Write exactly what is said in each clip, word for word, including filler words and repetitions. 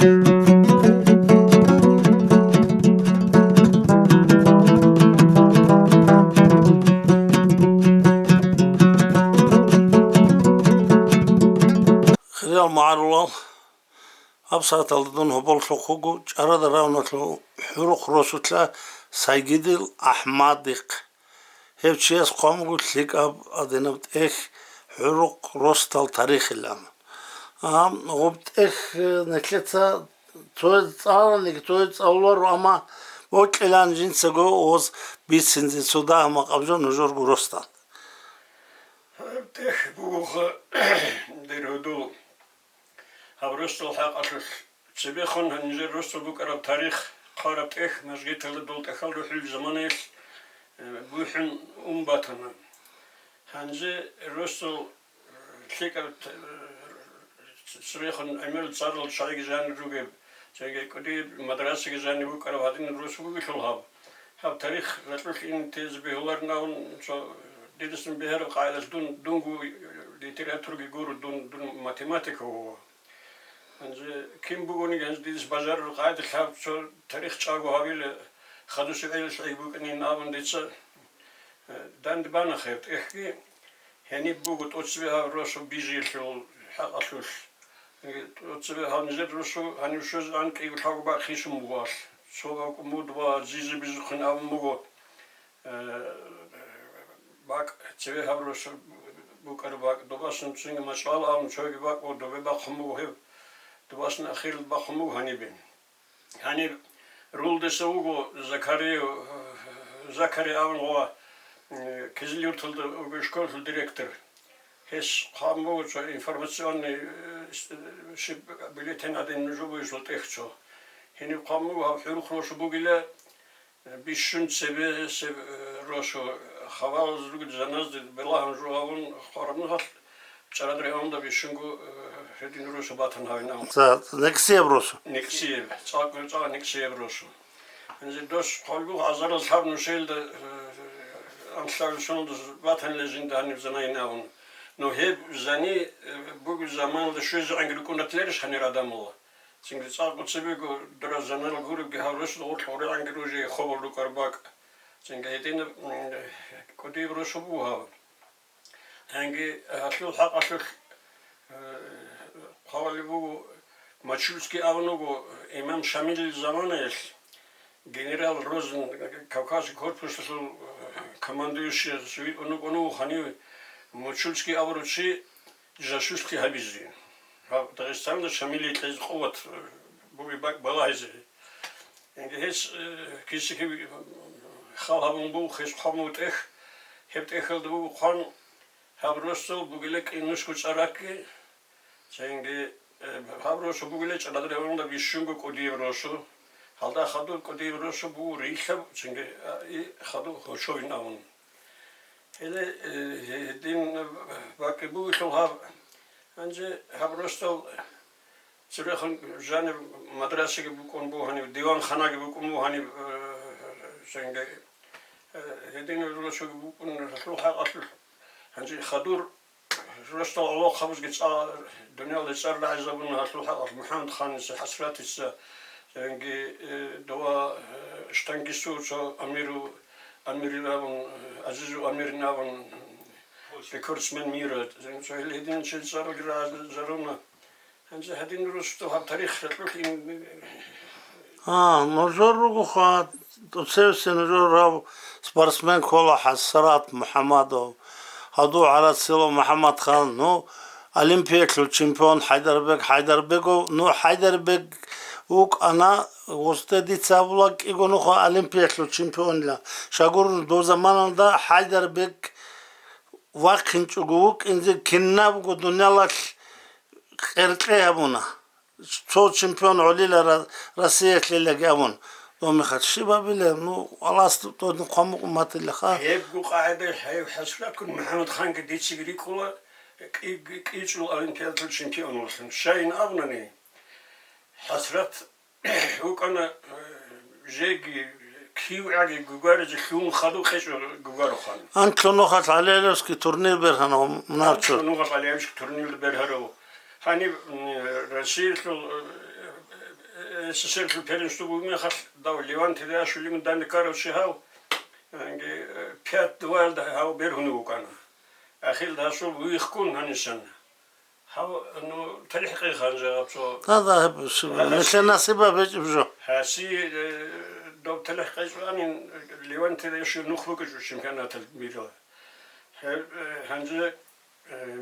Хириял магӀарулал, гьаб сагӀаталда дун гьоболлъухъ вуго ЧӀарада равналъул ХӀурухъ росулъа Сайгидил АхӀмадихъ. Гьев чияс хъван буго лъикӀаб гьадинаб тӀехь ХӀурухъ росдал тарихилан. Гьаб гъуб тӀехь, э, нилъеца цояз цӀаланиги, цояз цӀалуларо, амма бокьилаан жинцаго гъоз бицинзе цо дагьа-макъаб жо нужерго росдал. Гьаб тӀехь бугоха, дир гьудул. Гьаб росдал хӀакъалъулъ цебехун гьанже росдал букӀараб тарих, хъвараб тӀехь, мажгиталда дол тӀахьал рухӀул заманаялъ, э, бухӀун ун батана. Гьанже росдал, э, лъикӀаб т-, э, цебехун гӀемерал цӀарал чагӀиги жанир ругеб, цинги кӀудияб мадрасаги жаниб букӀараб гьадинаб рос бугелъул гьаб. Гьаб тарих ракьулъ ин тезе бегьуларин абун, цо дидасан бегьараб къагӀидалъ дун, дунго литературги гуро, дун, дун математика вуго. Гьанже кин бугониги, гьанже дидес бажарураб къагӀидалъ гьаб цо тарих чӀаго гьабила, хадусеб гӀелалъ гӀей букӀанин абун дица, э, данде бана хъе тӀехьги. Гьениб буго тӀоцебе гьаб росу бижиялъул хӀакъалъулъ. ТӀоцебе гьаб нижер росу гьанив щвезегӀан кӀиго-лъабго бакӀ хисун буго алъ. Цо бакӀ муд ва зизе бизухъин абун буго, э, бакӀ, цеве гьаб росу букӀараб бакӀ, добасан цинги мачӀал абун цоги бакӀ ва добе бахъун буго гьеб. Добасан ахирал бахъун буго гьанибе. Гьаниб рулдаса вуго Закария, Закария аван ва, э, Кизил-Юрталда вуго школалъул директор. Гьес хъван буго цо информационный, э, с-, э, щиб бюллетень гьадин нуж бугезул тӀехь цо. Гьениб хъван буго гьаб ХӀурухъ росу бугила, э, бищун цебе, цебе, э, росу, хавалаз ругел жаназде белагьун жо гьавун хвараб нухалъ, ЧӀарада районда бищунго, э, гьедин росу батан гьавин абун. Ца, некӀсияб росу? НекӀсияб, цӀакъ, цӀакъ некӀсияб росу. Гьанже дос хъалгу азарал лъаб нушелда, э, анлъабил соналда батан лезинда гьаниб занайин абун. Но гьеб зани, э, бугеб заманалда щвезегӀанги рукӀун ратиларищ гьанир адамала? Цинги цӀакъ цебего дора занал гуребги гьав росу гъоркь гъорегӀанги ружей хобал рукӀар бакӀ. Цинги гьединаб, м, кӀудияб росу буго гьав. Гьанги гьалъул хӀакъалъулъ, э, хъвалеб буго, Мачульский абун вуго, имам Шамилил заманаялъ генерал Розин, Кавказский корпусалъул, э, командующий, цеве вукӀун вуго гьанив Мачульский абурав чи, жасусги гьабизе. Гьаб Дагъистанда Шамилил кьезе къуват, э, бугеб бакӀ балагьизе. Гьес, э, киса-киб хал гьабун буго, гьес хъван буго тӀехь, гьеб тӀехьалда буго хъван, гьаб росдал бугила кӀинусго цӀаракки, цинги, э, гьаб росу бугила ЧӀарада районда бищунго кӀудияб росу, гьалда хадуб кӀудияб росу буго рилъаб, цинги, а, и хадуб гьочовин абун. Гьеле, э, гьедин бакӀи бугелъул гьаб, гьанже гьаб росдал цебехун жаниб мадрасаги букӀун буго гьаниб, диванханаги букӀун буго гьаниб, э, цинги, э, гьединаб росуги букӀун гьалъул хӀакъалъулъ. Гьанже хадур росдал гӀолохъабазги цӀа-, дуниялде цӀар рагӀизабуна гьалъул хӀакъалъ МухӀаммад ханница, ХӀасратица, цинги, э, дова, э, штангистав цо Амиру, Амирин абун, э, Азизу Амирин абун, рекордсмен мира, цинги цо гьел гьедин чел цӀаралги рагӀизаруна. Гьанже гьадин росдал гьаб тарих ракьулъ ин. А, нужер ругоха, тӀоцевсе нужер рав спортсмен ккола ХӀасрат МухӀаммадов, гьадув ГӀарацилов МухӀаммадхан, ну, Олимпиялъул чемпион ХӀайдарбек ХӀайдарбегов, ну, ХӀайдарбек вукӀана, гъосде дица абула кӀиго нуха Олимпиялъул чемпионила. Щагур дов заманалда ХӀайдарбек вахъинчӀого вукӀинзе кинабго дуниялалъ къеркье гьабуна. Цо чемпион гӀолила Ра-, Россиялъилаги абун. Дов мехалъ щиб абилеб? Ну, Аллагьас додин хъван букӀун батилаха. Гьебго къагӀида гьев ХӀасратккун МухӀаммадханги дициги рикӀкӀула, кӀи-, кӀи-, кӀичӀул олимпиадалъул чемпион вугилан. Щайин абунани, ХӀасрат вукӀана, э, жеги, кивгӀаги гугаризе лъугьун хадуб кьечӀо гугарухъан. Анкьнухалъ ГӀалиевский турнир бергьана мунагьчо. Анкьнухалъ ГӀалиевский турнир бергьарав. Гьаниб, м, Россиялъул, э, СССР-лъул первенство бугеб мехалъ, дав Левантида яшулигун данде ккарав чи гьав, э, пять два-ялда гьав бергьунев вукӀана. Ахирда гьасул вихкун гьанисан. Гьав, ну, талихӀ къей ханжа гьаб цо. Да, да, гьеб, гьас-, нилъер насиба бечӀеб жо. Гьаси, э, доб талихӀ къечӀванин, Левантида яшул нух букӀичӀо чемпионатал мира. Гьеб, э, гьанже Э,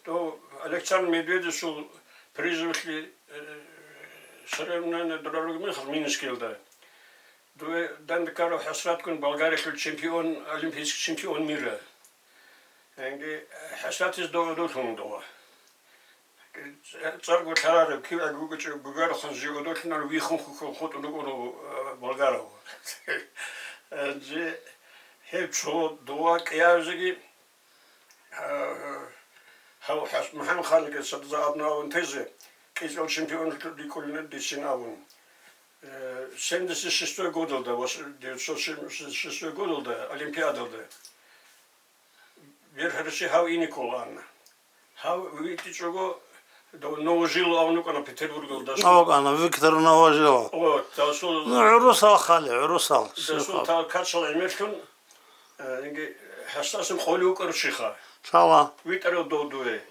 то Александр Медведевсул призывлъи, э, соревнование дора ругел мехалъ Минскиялда. Дуе данде ккарав ХӀасратккун Болгариялъул чемпион, олимпийский чемпион мира. Гьанги ХӀасратица дов гӀодолъун дова. ЦӀарго лъарареб кивгӀаг вугечӀо, гугарухъан жив гӀодолъунал вихун хутӀун вукӀун, э, болгарав. Гьанже гьев цо дова кӀиязеги Гьав ХӀас-, МухӀаммад-Халилги цадазда абуна абун тезе, кьечӀел чемпионлъун рикӀкӀунин дицин абун. Э, семьдесят шестой годалда, вос-, девятьсот семьдесят шестой годалда, Олимпиадалда, бергьарасде гьав ине кколаанна. Гьав витӀичӀого, дов Новожилов абун вукӀана Петербургалда. АвкӀана Виктор Новожилов. О, дасул. Ну, гӀурусал хали, гӀурусал. Дасул та качал гӀемерлъун, Э, инги, гьасдасан къолев вукӀарав чиха. Лъала. ВитӀарав дов дуе.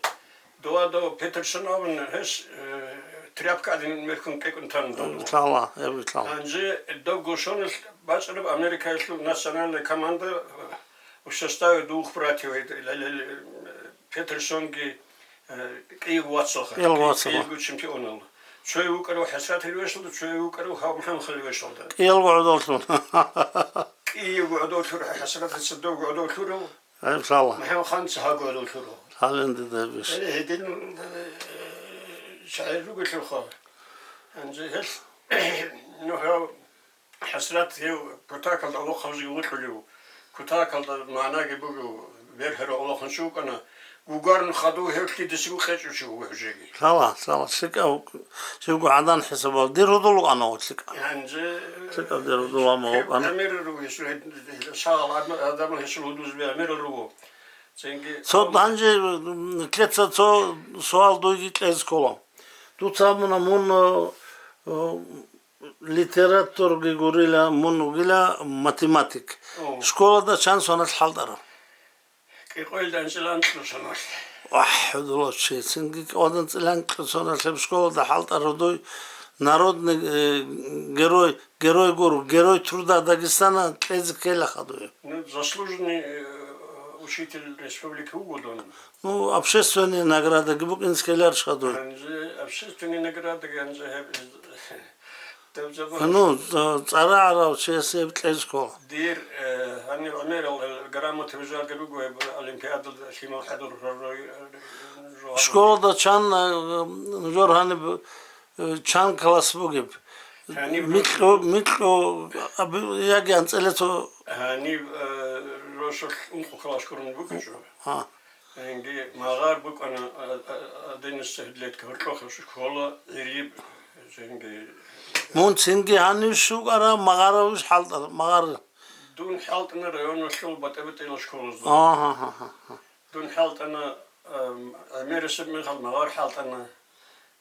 Дова дов Петерсон абун гьес, э, тряпка гӀадин мерхун кӀекӀун тана дов. Лъала, гьеб лъала. Гьанже дов гошоналъ бачӀараб Америкаялъул национальная команда, э, в составе двух братьев, э, Петерсонги, э, кӀиявго вацалха, кӀиявго вацалха. КӀиявго чемпионал. Цояв вукӀарав ХӀасратил вешалда, цояв вукӀарав гьав МухӀаммад-Халил вешалда. КӀиявго гӀодолъун. КӀиявго гӀодолъур, ХӀасратица довго гӀодолъурав. Гьеб лъала. МухӀаммад-Халилица гьаго гӀодолъурав. Гьалин дида гьеб иш. Э, гьедин, э, шагӀир ругелъулха. Гьанже гьел, ну, гьав ХӀасрат гьев кутакалда гӀолохъабазеги вокьулев, кутакалда магӀнаги бугев, бергьарав гӀолохъанчи вукӀана, гугарун хадув гьев лъидасего къечӀев чи вуго гьев жеги. Лъала, лъала, лъикӀав, живго гӀадан хӀисабав дир гьудул вукӀана гьев лъикӀав. Гьанже лъикӀав дир гьудул вукӀана. Амирал руго гьесул гьед-, гьел шагьал ад-, адамал гьесул гьудулзаби амирал руго. Цинги цо гьанже, м, кьеца цо суал дуйги кьезе ккола. Дуца абуна мун, э, э, Литературги гурила, мун вугила математик. О. Школада чан соналъ хӀалтӀарав? КӀикъоялда анцӀила анкьго соналъ. Вагь, хӀудулав чи, цинги кӀикъоялда анцӀила анкьго соналъ гьеб школада хӀалтӀарав дуй, народный, э, герой, герой гуро, Герой труда Дагестана кьезе ккела хадуе. Ну, заслуженный, э, учитель республики вуго дун. Ну, общественные наградаги букӀинзе ккеларищ хадур? Гьанже общественные наградаги гьанже гьеб, даб жаба. Ну, ц-, цӀарагӀарав чиясе гьеб кьезе ккола. Дир, э, гьанир гӀемерал, э, грамота бижарги руго гьеб олимпиадалда лъимал хӀадур ророй, э, жо-. Школада чан, э, жор гьаниб, э, чан класс бугеб? Гьаниб микьу, микьу, аби-, яги анцӀила цо. Гьаниб, э, росулъ ункъо класс гурун бугичӀо. А. Гьанги магъар букӀана, а, а, одиннадцать лет гьоркьохъеб школа, гӀириб, гьанги. Мун цинги гьанив щугара, магъаравищ хӀалтӀара, магъар. Дун хӀалтӀана районалъул батӀи-батӀиял школазда. Агьа, гьа, гьа, гьа. Дун хӀалтӀана, ам, гӀемерисеб мехалъ магъар хӀалтӀана.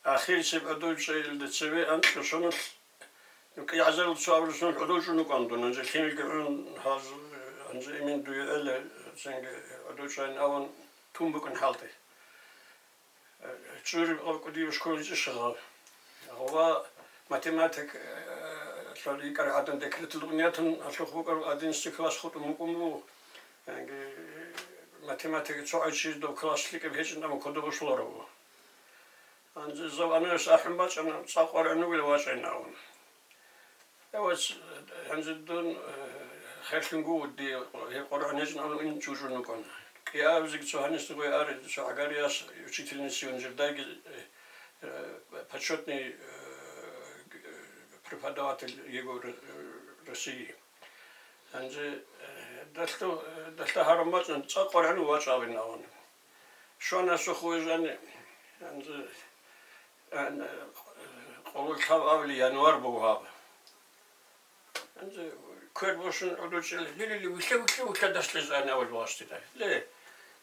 Ахирисеб гӀодов чӀеялда цеве анкьго соналъ, ну, кӀиазарил цо абрусун гӀодов чӀун вукӀан дун, гьанже лъималги гӀун гьаз, гьанже имин дуе гӀела, цинги гӀодов чӀайин аван тун букӀин хӀалтӀи. ЧӀуриб кӀудияб школалъ чӀищагъав. Ва математик, э, лъал йикӀар гӀадан декреталда унятун, гьалъухъ букӀараб одиннадцатый класс хутӀун букӀун буго. Яги математика цо гӀайчи доб класс лъикӀаб гьечӀин, амма кодобе щоларав. Гьанже зав анас ахӀун бачӀана, цӀакъ варгӀун вугила вачӀайин авун. Эвац, гьанже дун, э, херлъун гугъу ди, гьеб Къуръан гьечӀин авун ин чӀужун вукӀана. КӀиабизеги цо гьанисда гъой ари, цо гӀагарияс учительница унжир дайги, э, э, почётный, э, преподаватель Егор, э, России. Гьанже, э, далъу-, э, далъа гьарун бачӀун, цӀакъ къваригӀун вачӀа абин абун. Щвана сухуй жани, гьанже, э, э, къоло лъаб абли январь буго гьаб. Гьанже квер бошун гӀодов чӀел, ле, ле, ле, вилъа, вилъа, вилъа, дас лез ани авал вастида. Ле,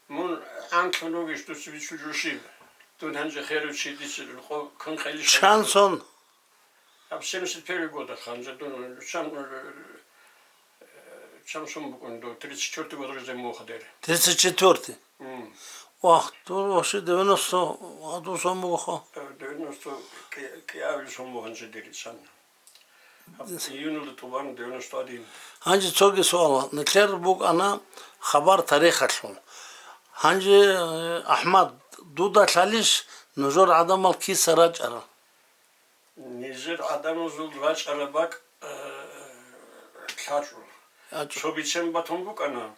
мун гӀантлъун ругищ, дуца бицун жо щиб? Дун гьанже херав чи дица къо-, квен къелищ. Чан сон? Гьаб Семьдесят первый год, ханжа дун, чам, э, чам сум букӀун ду, тридцать четвёртый год рождения муха дери. Тридцать четвёртый? М. Вах, дур вообще девяносто, а ду сум бугоха? Э, девяносто кӀи-, кӀиабил сум бугьанжа дери сан. Июньалда тӀубан, девяносто один. Гьанже цоги суал. Нилъер букӀана хабар тарихалъул. Гьанже, э, АхӀмад, дуда лъалищ нужер гӀадамал киса рачӀарал? Нижер гӀадамазул рачӀараб бакӀ, э, лъачӀо. ЛъачӀо. Цо бицен батун букӀана.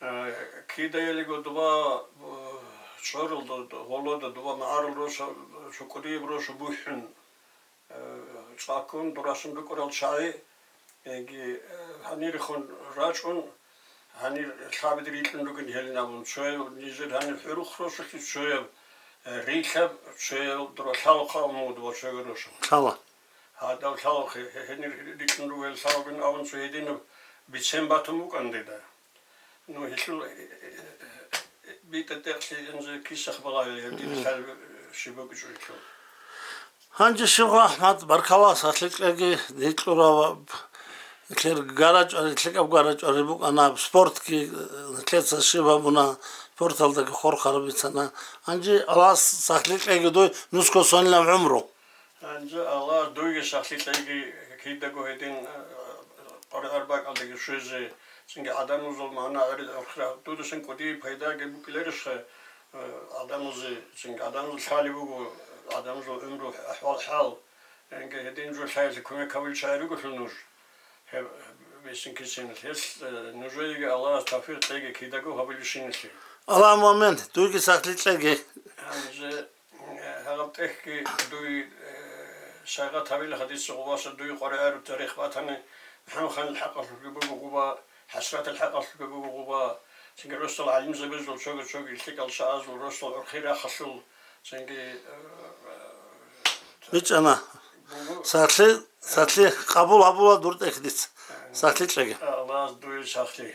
Э, кидаялиго дуба, э, чӀоралда, гъолода дуба магӀарул росу, цо кӀудияб росу бухӀун, э, цӀаккун дурасун букӀарал чагӀи, яги, э, гьанирехун рачӀун, гьанир лъабиде рикьун ругин гьелин абун, цояв нижер гьанир ХӀурухъ росулъе цояв, э, рилъаб, цояв дура лъалухъа абун буго дуба цояв росу. Лъала. Гьадав лъалухъе, гье-, гьенир рикьун ругел лъалугин абун цо гьединаб бицен батун букӀан дида. Ну, гьелъул, э, э, э, битӀа-тӀекълъи инзе кисах балагье, гьеб дир лъал, э, щиб букӀичӀо гьелъул. Гьанже щиб, АхӀмад, баркала, сахлъи кьеги, дикьурав лъер гарачӀвари, лъикӀаб гарачӀвари букӀана, спортги, э, лъеца щиб гьабуна, спорталдаги хурхараб бицана. Гьанже Аллагьас сахлъи кьеги дуй нусго сонилаб гӀумру. Гьанже Аллагьас дуйги сахлъи кьеги, кидаго гьедин, э, къваригӀар бакӀалдаги щвезе, цинги гӀадамазул магӀна гӀур-, гӀурхъи дудасан кӀудияб пайдаги букӀиларищха, э, гӀадамазе, цинги гӀадамазул лъалеб буго, гӀадамазул гӀумру, ахӀвал-хӀал. Цинги гьедин жо лъаялъе кумек гьабулел чагӀи ругелъул нуж. Гьеб бицин кицин. Гьелъ, э, нужееги Аллагьас тавфикъ кьеги кидаго гьабулебщиналъе. Аллагьумма амин. Дуйги сахлъи кьеги. Гьанже Гьаб тӀехьги дуй, э, сайгъат гьабила хадиса гъубаса дуй къваригӀараб тарих батани, МухӀаммадханил хӀакъалъулъги буго гъуба, ХӀасратил хӀакъалъулъги буго гъуба, цинги росдал гӀалимзабазул цоги-цоги лъикӀал чагӀазул росдал гӀурхъи рахъалъул, цинги, э, БичӀчӀана. Буго. Сахлъи, сахлъи къабул гьабула дур тӀехь дица. Сахлъи кьеги. Аллагьас дуе сахлъи.